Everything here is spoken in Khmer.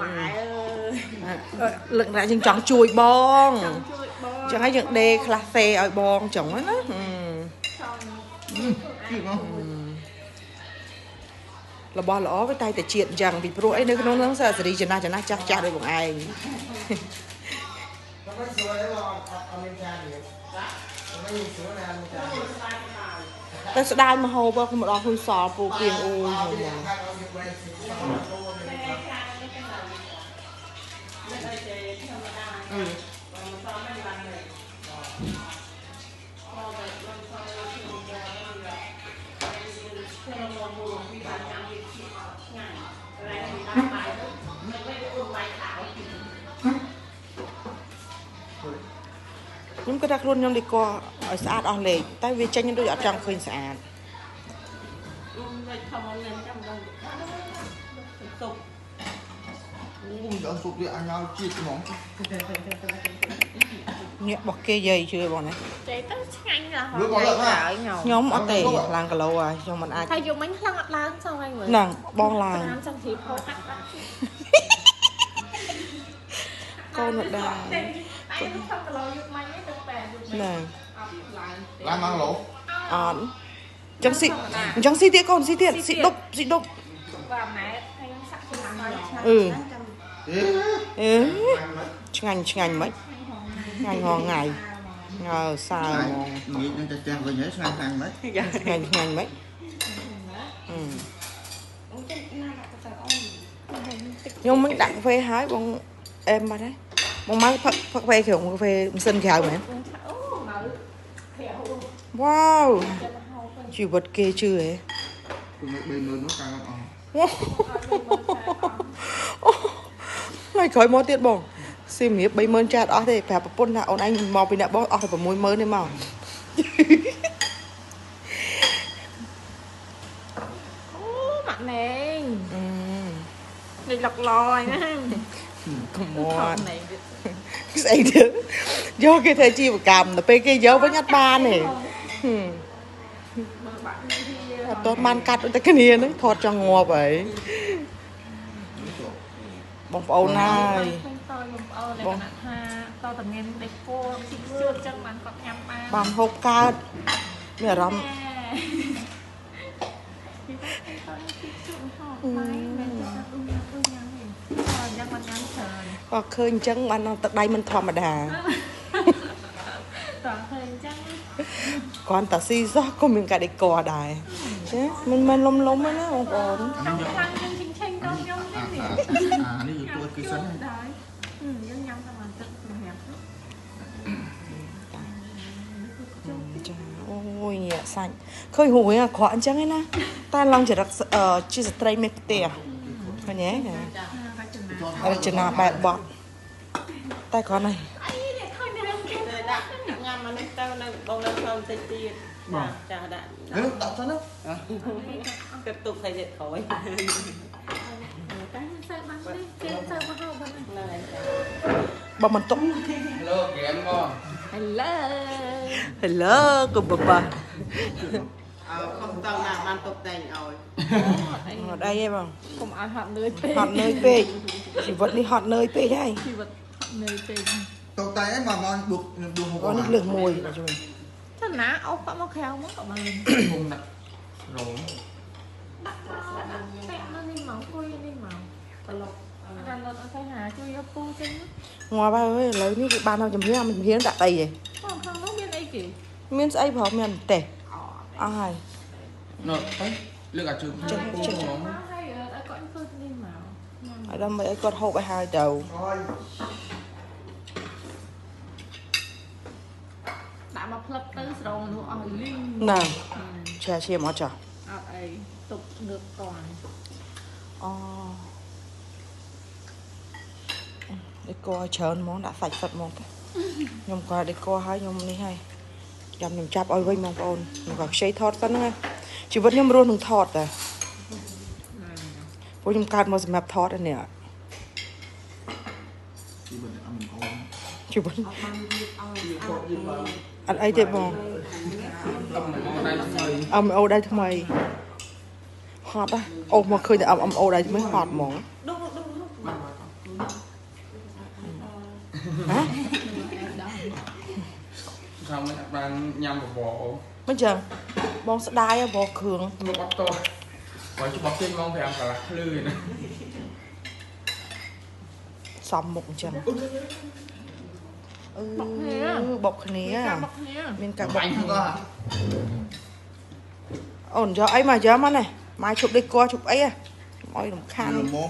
ម៉ែអើយ លឹកណាយើងចង់ជួយបងចឹងហើយយើងដេខ្លះសេឲ្យបងចឹងណារបស់ល្អវាតែតែជាតិអញ្ចឹងពីព្រោះអីនៅក្នុងហ្នឹងសេរីចំណាស់ចំណាស់ចាស់ចាស់ដូចបងឯងតែស្ដាយមហោបខ្ញុំមកដល់ហ៊ុយសល់ពូពីងអូយខ្ញុំខ្ញុំក៏ថាខ្លួនខ្ញុំលីកឲ្យស្អាតអស់លេខតែវាចេញដូចអត់ចង់ឃើញស្អាតសុបអូសុបវាអញឲ្យជាតិហ្មងញាក់របស់គេយាយជឿបងណា ចេះទៅឆ្ងាញ់ណាស់ខ្ញុំអត់ទេឡើងគីឡូហើយខ្ញុំមិនអាចហើយយកមិញឡើងអត់ឡើងសោះហើយមើលហ្នឹងបងឡើងចង់ជ្រាបហូបកូនមកដែរ តែខ្ញុំគីឡូយកមិញទៅបែយកមិញ ហ្នឹងឡើងមកគីឡូអត់ចឹងស៊ីអញ្ចឹងស៊ីទៀតកូនស៊ីទៀតស៊ីដប់ស៊ីដប់ បាទម៉ែហើយខ្ញុំសាក់ឆ្នាំហើយ អឺអឺឆ្ងាញ់ឆ្ងាញ់មិនឆ្ងាញ់ហងថ្ងៃងើសើហ្មង ងាកនឹងទៅផ្ទះវិញហើយឆ្ងាញ់ខ្លាំងមិន ឆ្ងាញ់ឆ្ងាញ់មិនខ្ញុំមិនដាក់កាហ្វេហើយបងអែមបាត់ហើយបងមកផឹកផឹកកាហ្វេក្រៅកាហ្វេម៉ាស៊ីនក្រៅមែនវ៉ាវជីវិតគេជឿហ៎ គឺ30000នោះកាលអស់ ថ្ងៃក្រោយមកទៀតបងសៀមរាប30000ចាតអស់ទេប្រាប់ប្រពន្ធថាអូនឯងមកពីអ្នកបងអស់តែ60000ទេមក អូម៉ាក់ណែងនេះលកលយណា កុំអត់ស្អីទៀតយកគេធ្វើជីវកម្មដល់ពេលគេយកវិញអត់បានទេអត់ទាន់បានកាត់ដូចតែគ្នាហ្នឹងថតចង់ងាប់ហើយបងប្អូនហើយ បងប្អូនលក្ខណៈថាតតែមានដេកគោជីជឿចឹងបានគាត់ញ៉ាំបាន បានហូបកើតមានអារម្មណ៍ក៏ឃើញអញ្ចឹងបានទឹកដៃមិនធម្មតា តើឃើញអញ្ចឹង គ្រាន់តែស៊ីសោះក៏មានការដេកដែរចាមិនមែនលំលំទេណាបងប្អូន ចង់ខ្លាំងជាងឈិងឈិងកូនខ្ញុំទេនេះ អានេះគឺទួគឺសិន ដែរយើងញ៉ាំតែមួយទឹកសម្រាប់ ចាអូយញាក់សាច់ឃើញរួយអាក្រក់អញ្ចឹងឯណាតែឡងចរិតជាស្ត្រីមេផ្ទះឃើញទេរចនាបែបបត់តែគ្រាន់តែ ដាក់ញ៉ាំអានេះទៅនៅបងនៅក្នុងតិចទៀតចាដាក់ ដាក់ទៅណា គិតទុកតែទៀតក្រោយ តែមិនសូវបានទេគេសូវមកហៅបាន ហ្នឹងហើយ បើមិនទុក Hello ហ្គេមបង Hello Hello កុំបបា អើខំតណាបានតុបតែងឲ្យ អត់អីទេបង កុំឲ្យហត់នឿយពេក ហត់នឿយពេកជីវិតនេះហត់នឿយពេកហើយ ជីវិតហត់នឿយពេក តុបតែងមកមកដួសដួសហូប នេះលើសមួយជួយ ទៅណាអូសគាត់មកក្រៅមកក៏បាន គុំដាក់រង ដាក់ពាក់នៅនេះមកអង្គុយនេះមកត្រឡប់រ៉ាន់អត់ទៅហាជួយយកពូចេញ ងាប់ហើយឥឡូវនេះគេបានដល់ជំរាបជំរាបដាក់អីហ៎ បងខាងនោះមានអីគេ មានស្អីប្រហែលមានម្ទេសអស់ហើយ ណ៎ទៅលើកអាជើង ចេះចេះ ហើយឲ្យគាត់អង្គុយនេះមក ឲ្យដើម្បីឲ្យគាត់ហូបឲ្យហើយទៅ ដាក់មកផ្លឹកទៅស្រងនោះអស់លីង ណាឆែឈាមអត់ចា អត់អីទុកងើបតន់ អូដេកច្រើនហ្មងដាក់សាច់សុទ្ធហ្មងទៅខ្ញុំក៏ដេកហើយខ្ញុំនេះហើយចាំខ្ញុំចាប់ឲ្យវិញបងប្អូនខ្ញុំក៏ខ្ចីថតសិនហ្នឹងជីវិតខ្ញុំរស់នឹងថតតែពួកខ្ញុំកើតមកសម្រាប់ថតនេះ ជីវិតអត់អូន ជីវិតអត់អីទេបងអមអូដៃថ្មីហត់អូមកឃើញតែអមអូដៃថ្មីហត់ហ្មង ដុំដុំ ហ៎ ខាងមិនបានញ៉ាំបបរ មិនចឹងបងស្ដាយបបគ្រឿង មកអត់តបើច្បាប់ចេញម៉ោង5កន្លះភ្លឺណា សំមុខអញ្ចឹងបុកគ្នាមានការបុកគ្នាអូនយកអីមកយកមកនេះម៉ែឈប់ដេកកឈប់អីហ៎ឲ្យរំខាន មុំ